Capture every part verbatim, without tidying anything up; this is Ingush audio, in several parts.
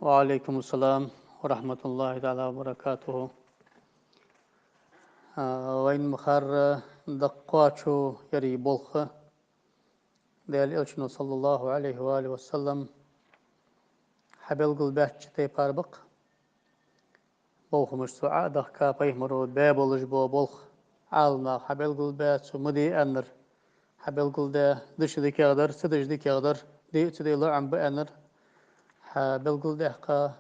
وعليكم السلام ورحمة الله تعالى وبركاته. А, вайна ма харра, дакъа кхоачо яр болх Даьла Элчано, صلى الله عليه وعلى آله وسلم, хьабелгалбаьча тайпара ба-кх. Бохамаш цо Ӏо а дахка, пайхамаро баь болаш бола болх Ӏаламнаха хьабелгалбаь, цо ма де аьннар хьабелгалдаь, деш дикагӀа дар, ца деш дикагӀа дар, де а ца де лоӀам ба аьннар хьабелгалдаьккха,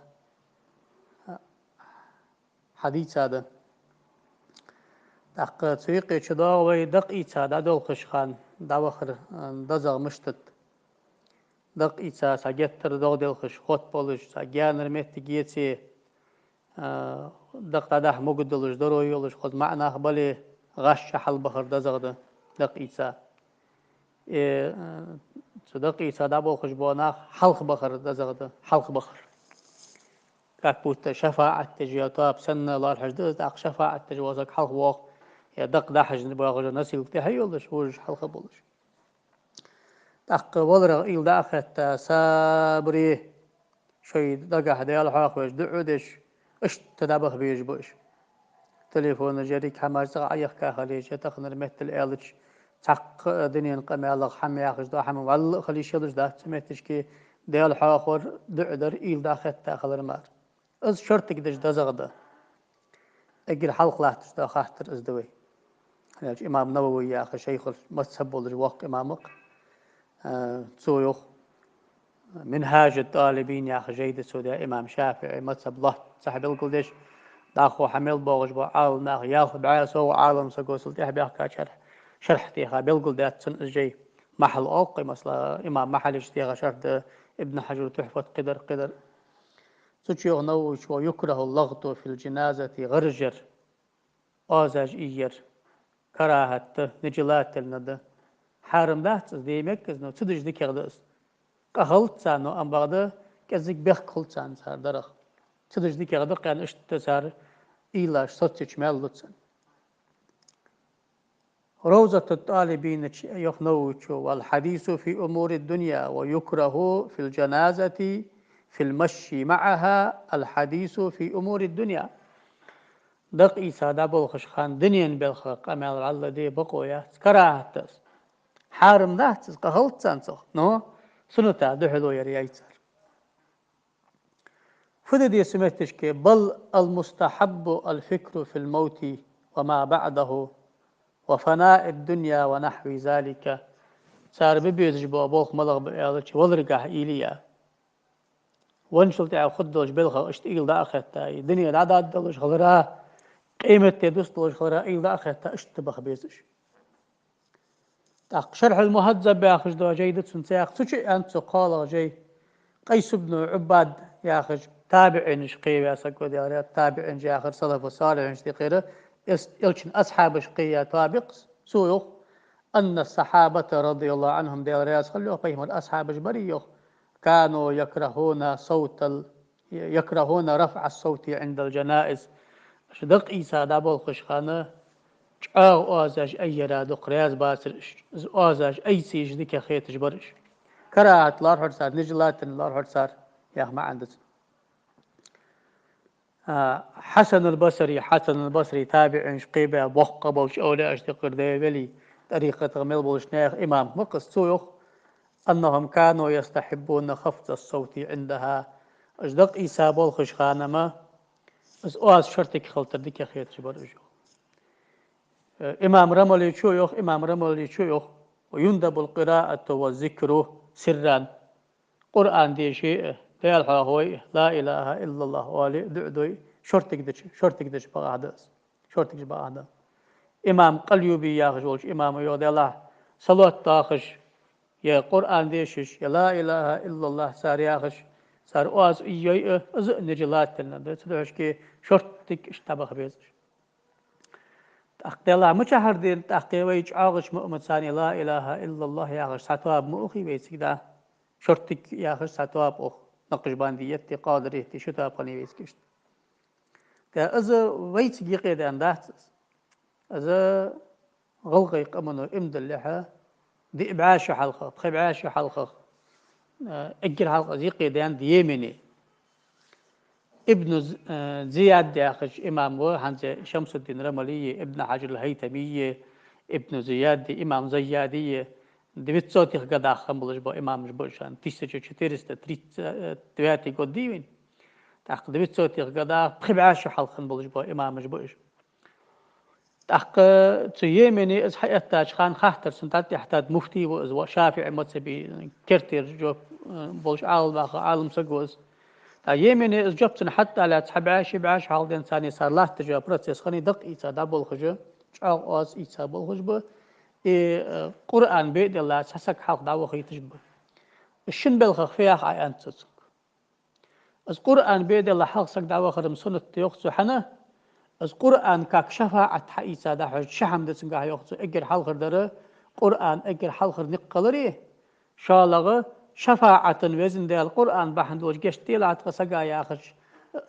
хьадийца да. ТӀаккха цу юкъе чудоагӀа вай дакъа ийца дӀадолхаш хана дӀавахар, а, дезагӀа мишта да. Дакъа ийца цхьа геттара догӀа делхаш, хотта болаш, цхьа гаьнара моттиг еце, а, дакъа дӀадахьа могадолаш, даро йолаш, хоза маӀа нах бале, гӀаш чу хьалбахар дезагӀа да дакъа ийца. Э, а, цу дакъа ийца дӀаболхаш бола нах хьалхабахар дезагӀа да, хьалхабахар. Как будто шафаӀат деш я тоаба санна лоархӀаш да из, тӀаккха шафаӀат деш вола саг хьалхавоагӀа, е дакъа дӀахьажа боагӀаш носилка тӀехьа йолаш, вожаш хьалха болаш. ТӀаккха валарах уйла дӀа а хетта, сабаре, шоай дагахьа Даьла хьоахавеш, дуӀа деш, иштта дӀабаха безаш ба уж. Телефонаш, еррига хӀамаш цӀагӀа Ӏояхка хилча, таханара меттала аьлча, цхьаккха а дунен къамаьлах хӀама яхаш дола хӀама вӀалла а хила йиш йолаш дац цу метташка, Даьла хьоахавар, дуӀа дар уйла дӀа а хетта хилар мара. Из шортига деш дезагӀа да. Эггара хьалха латташ дола хаттар из да вай. ХӀана аьлча имам Навави яха шайхуль-мазхӀаб волаш воккха имам ва-кх, а, цо йоах, «Минхьажу т-ТӀалибин» яха жай да цо даь, имам ШафиӀий мазхӀаб лоацца хьабелгалдеш, дӀахо хьа мел боагӀаш бола Ӏаламнах, ялх бӀаь сов Ӏаламсаго цул тӀехьа баьхкача шархь, шархь теха белгалдаьд цун из жай. Махьал оал-кх, масала, имам Махьалис теха шархь да, Ибн Хьажара Тухьфат, кхыдар, кхыдар. Цу чу йоах Нававичо: «ويكره اللغط في الجنازة», гӀаржъяр, оазаш ийяр, карахӀат да, нежелательно да. Хьарам дац из, де мег из, но ца деш дикагӀа да из. Къа хилац царна, но ам бакъда кӀезига бехк хул царна цар дарах. Ца деш дикагӀа да, кхаьнна иштта цар уйлаш социйча маьл луц царна. «Равзату т-ТӀалибин» чу йоах Нававичо: «والحديث في أمور الدنيا ويكره في الجنازة في المشي معها الحديث في أمور الدنيا». Дакъа ийца дӀаболхаш хана дунен балха къамаьл вӀалла де бокъо яц, карахӀат да из. Хьарам дац из, къа хилац царна цох, но сунната духьало яр яй цар. Фу да деза цу метташка? «بل المستحب الفكر في الموت وما بعده وفناء الدنيا ونحو ذلك». Цар бе безаш бола болх малагӀа ба аьлча, валаргахьа уйла е. Венначул тӀехьагӀа хургдолча балхах иштта уйла дӀа а хетта, и дуне дӀадоадалуш хилара, къематди дусдолаш хилара уйла дӀа а хетта, иштта баха беза уж. ТӀаккха «Шархьул-Мухьаззаб» яхаш дола жай да цун цӀи. Цу чу аьннад цо кхоалагӀа жай. Къайс ибн Ӏуббад яхаш, табиӀинаш кхеваь саг ва, Даьла раьза, табиӀинаш яхар салафу салихьинашта юкъера, эс-, Элчан асхьабаш кхеяь табиӀ ва из. Цо йоах: «أن الصحابة رضي الله عنهم», Даьла раьза хилва йоах, пайхамара асхьабаш бар йоах, «كانوا يكرهون صوت ال-، يكرهون رفع الصوت عند الجنائز». Уж дакъа ийца дӀаболхаш хана чӀоагӀа оазаш айяра дукха раьза бацар уж. Из оазаш айца уж дикагӀа хеташ бар уж. КарахӀат лоархӀар цар, нежелательно лоархӀар цар, яха маӀан да цун. А, Хьасанул Басри, Хьасанул Басри табиӀинаш кхебаь, боккха болча овлияашта юкъера, Даьла вели, тӀарикъатах мел болча наьха имам ва-кх из, цо йоах: «أنهم كانوا يستحبون خفض الصوت عندها». Уж дакъа ийца болхаш хана-м из оаз шортига хилар дикагӀа хеташ бар уж, йоах. Э, имам Рамаличо йоах, имам Рамаличо йоах: «ويندب القراءة والذكر سرا». Къуръан деше а, Даьла хьоахаве а, لا إله إلا الله оале а, дуӀа де а шортига деча, шортига деча бакъахьа да из. Шортига деча бакъахьа да. Имам Къалъюби яхаш волча имама йоах, Даьллахьа, салот доахаш, е Къуръан дешаш, е لا إله إلا الله цар яхаш, цар оаз ийе а, из а нежелательно да, цудухьа шортига иштта дӀабаха беза уж. ТӀаккха, Даьллахьа, мичахьара дена тӀаккха вай чӀоагӀача муъминцани لا إله إلا الله яхаш цхьа тоаба ма ухий вайцига, да? Шортига яхаш цхьа тоаба ух, накъшбандиятти, къадиритти, ши тоаба хиннай вайцига иштта. ТӀаккха из вайцига юкъедаьнна дац из. Из гӀалгӀай къамо иман диллалехьа, диъ бӀаь шу хьалха, пхи бӀаь шу хьалха, э, эггара хьалха из юкъедаьннад Йемене. Ибн З-, э, Зияд яхаш имам ва, хӀанз Шамсуддин Рамалийи, Ибн Хьаджар ал-ХӀайтамийи, Ибн Зияди, имам Зайядийи, девятьсотых годах хинна болаш бола имамаш ба уж, тысяча четыреста тридцать девятый год дий вайна. ТӀаккха девятьсотых годах пхи бӀаь шу хьалха хинна болаш бола имамаш ба уж. ТӀаккха цу Йемене из хьаэттача хана хаттар цунна дӀатӀехьа даьд, муфтий ва из, ва ШафиӀий мазхӀаба кертера жоп, э, болаш Ӏалам ваха, Ӏалам саг ва из. ТӀаккха Йемене из жоп цунна хьатӀадаллалца цхьа бӀаь шу, бӀаь шу хьалха денз царна цар латташ йола процесс хиннай дакъа ийца дӀаболхаш, чӀоагӀа оаз ийца болхаш ба, и, э, Къуръан бе а делла, цхьа саг хьалха дӀавахийташ ба. Шин балхах фу йоах Ӏа, аьннад цо цунга. Из Къуръан бе а делла хьалха саг дӀавахар-м суннат да, йоах цо, хӀана? Из Къуръан как шафаӀат хьаийца дӀахьош ши хӀама да цунгахь, йоах цо, эггара хьалхардар Къуръан эггара хьалхара никъ хилари, шоллагӀа, шафаӀатан Везан Даьла Къуръан бахьан долаш гешт делахь тха сага яхаш,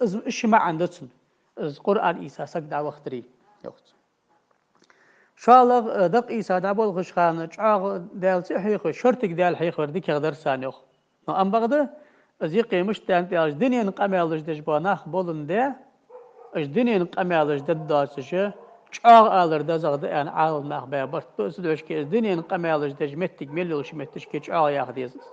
из, из ши маӀан да цун, из Къуръан ийца саг дӀавахийтари, йоах цо. ШоллагӀа, э, дакъа ийца дӀаболхаш хана чӀоагӀа Даьла ца хьехавеш, шортига Даьла хьехавар дикагӀа дар царна, йоах. Но ам бакъда, из юкъе мишта да аьнна аьлча, дунен къамаьлаш деш бола нах боландаь, уж дунен къамаьлаш дергдоацаш, чӀоагӀа алар дезагӀа да аьнна Ӏалам нах баь барт ба. Цудухьа из дунен къамаьлаш деш моттиг мел йолча моттигашка чӀоагӀа яха деза из.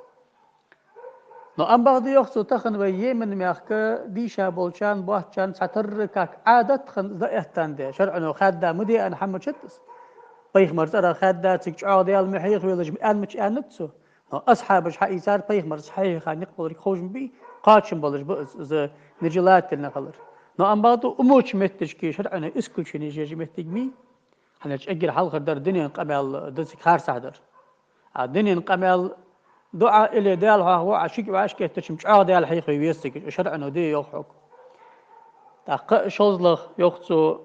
Но ам бакъда, йоах цо, тахан вай Йемен мехка дийша болчарна, боацачарна цхьатарра как Ӏадат хинна из дӀаэттандаь, шарӀо хаьдда ма де аьнна хӀама ма дац из. Пайхамара цӀерах хаьдда, цига чӀоагӀа Даьла ма хьехавелаш аьнна ма аьннад цо. Но асхьабаша хьаийцар пайхамара хьехаха никъ болга ховш ма бий, кхоачам болаш ба из, из нежелательно хилар. Но ам бакъда, умача моттигашка шарӀо исключени еш моттиг ма йий. ХӀана аьлча эггара хьалхардар дунен къамаьл да цига харцахьа дар. А дунен къамаьл ду Ӏа или Даьла хьоахаву Ӏа, шиъ вӀашагӀкхетача-м чӀоагӀа Даьла хьехаве веза цига, шарӀо де йоах хьога. ТӀаккха шоллагӀа, йоах цо,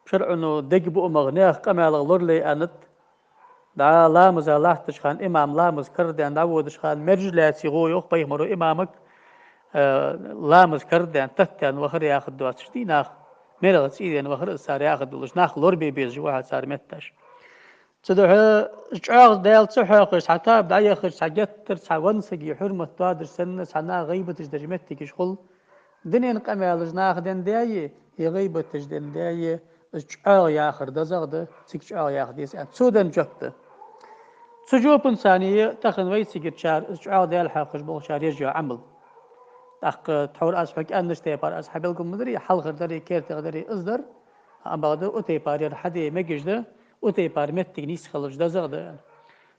шарӀо дег буамах, наьха къамаьлах лорале аьннад. ДӀа ламаза латтача хана имам ламаз карадаьнна дӀаводача хана мержа лаьце гӀо, йоах, пайхамаро имамага, э, ламаз карадаьнна, таттадаьнна вахар яхаргдоацаш дий нах, мерах цӀийдаьнна вахар из цар яхаргдолаш, нах лорабе безаш ва хьа цар метташ. Цудухьа чӀоагӀа Даьла ца хьоахавеш, цхьа тоаба дӀаяхача, цхьа геттара цхьа венна сага хьурмат доадеш санна, цхьа наха гӀийбаташ деш моттигаш хул. Дунен къамаьлаш наха дендаь, е гӀийбаташ дендаь, из чӀоагӀа яхар дезагӀа да, цига чӀоагӀа яха деза аьнна цо денна жоп да. Цу жопаца цхьана тахан вай цигачар, из чӀоагӀа Даьла хьоахавеш болчар еш йола Ӏамал. ТӀаккха тхьовра аз хьога аьннача тайпара аз хьабелгалдаьдари, хьалхардари, кертагӀдари из дар. Ам бакъда, укх тайпара ер хьаде мегаш да, укх тайпара моттиг нийса хилча дезагӀа да.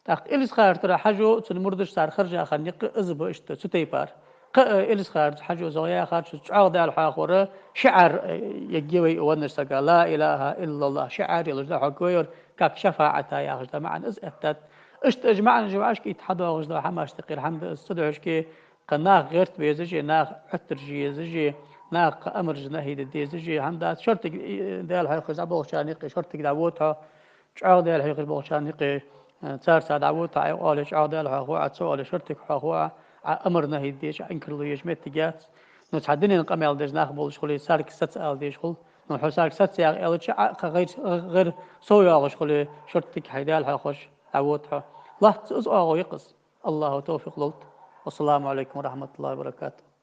ТӀаккха Илисха-Юртара Хьажо, цун мурдаш, цар хержа хинна никъ из ба иштта, цу тайпара. Кхы а Илисха-Юртара Хьажо зогӀа яхача, чӀоагӀа Даьла хьоахавар шиӀар, э, ергья вай веннача сага, لا إله إلا الله шиӀар йолаш да хьоахавар, как шафаӀата яхаш да маӀан из эттад. Иштта уж маӀанаш вӀашкаитта хьадоагӀаш да хӀамаш, тӀаккха ер хӀама да из, цудухьа кхы нах гӀерта безаш, нах Ӏоттараш езаш, нах кхы амараш, нахӀи де дезаш хӀама дац. Шортига, э, Даьла хьоахавеш дӀаболхачарна юкъе шортига дӀавода хьо, чӀоагӀа Даьла хьоахавеш болчарна юкъе, э, царца дӀавода хьо, Ӏа оале чӀоагӀа Даьла хьоахаву Ӏа, цо оале шортига хьоахаву Ӏа, Ӏа амар, нахӀи деш, Ӏа инкарло еш моттиг яц. Ну, цхьа дунен къамаьл деш нах болаш хуле, царга саца ала дезаш хул. Ну, хьо царга саца яха аьлча, Ӏа кхы гӀайр-, гӀайр сов йоагӀаш хуле, шортига хьай Даьла хьоахавеш дӀавода хьо. Лоацца из оагӀув я-кх из. АллахӀа тавфикъ лолда. والسلام عليكم ورحمة الله وبركاته.